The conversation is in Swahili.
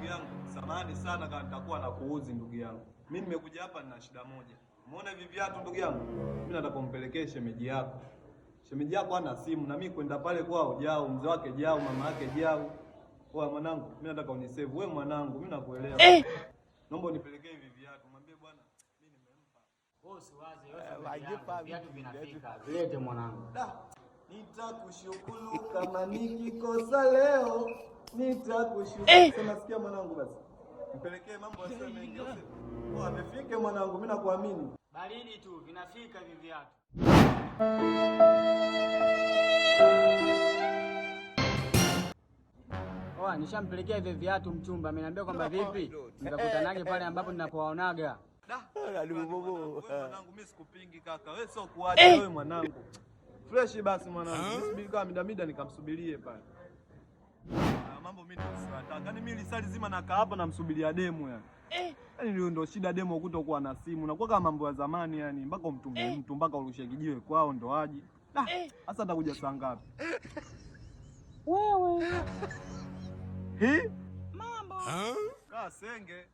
Ndugu yangu, samahani sana kama nitakuwa nakuuzi ndugu yangu. Mimi nimekuja hapa nina shida moja. Umeona hivi viatu ndugu yangu? Mimi nataka umpelekee shemeji yako. Shemeji yako hana simu na mimi kwenda pale kwao jau, mzee wake jau, mama yake jau. Oya mwanangu, mimi nataka unisave. Wewe mwanangu, mimi nakuelewa. Naomba unipelekee hivi viatu. Mwambie bwana, mimi nimempa. Wewe usiwaze, wewe viatu vinafika. Vilete mwanangu. Da, nitakushukuru kama nikikosa leo, nitakushukuru. Sema sikia mwanangu basi. Mpelekee mambo yasiyo mengi. Oh, amefike mwanangu, mimi nakuamini. Baridi tu vinafika hivi viatu. Oa, nishampelekea hivi viatu mchumba, ameniambia kwamba vipi nikakutanage pale ambapo ninapowaonaga. Wewe mwanangu, mimi sikupingi kaka. Wewe sio kuacha wewe mwanangu. Fresh basi mwanangu. Mimi subiri kama mida mida nikamsubirie pale. Ah, mambo mimi ndio siwataka. Yaani mimi lisali zima nakaa hapa namsubiria demu yani. Yaani ndio ndio shida demo kutokuwa na simu. Nakuwa kama mambo ya zamani yani mpaka umtume mtu mpaka urushe kijiwe kwao ndo aje. Sasa atakuja saa ngapi? Wewe. Hii? Mambo. Kaa senge.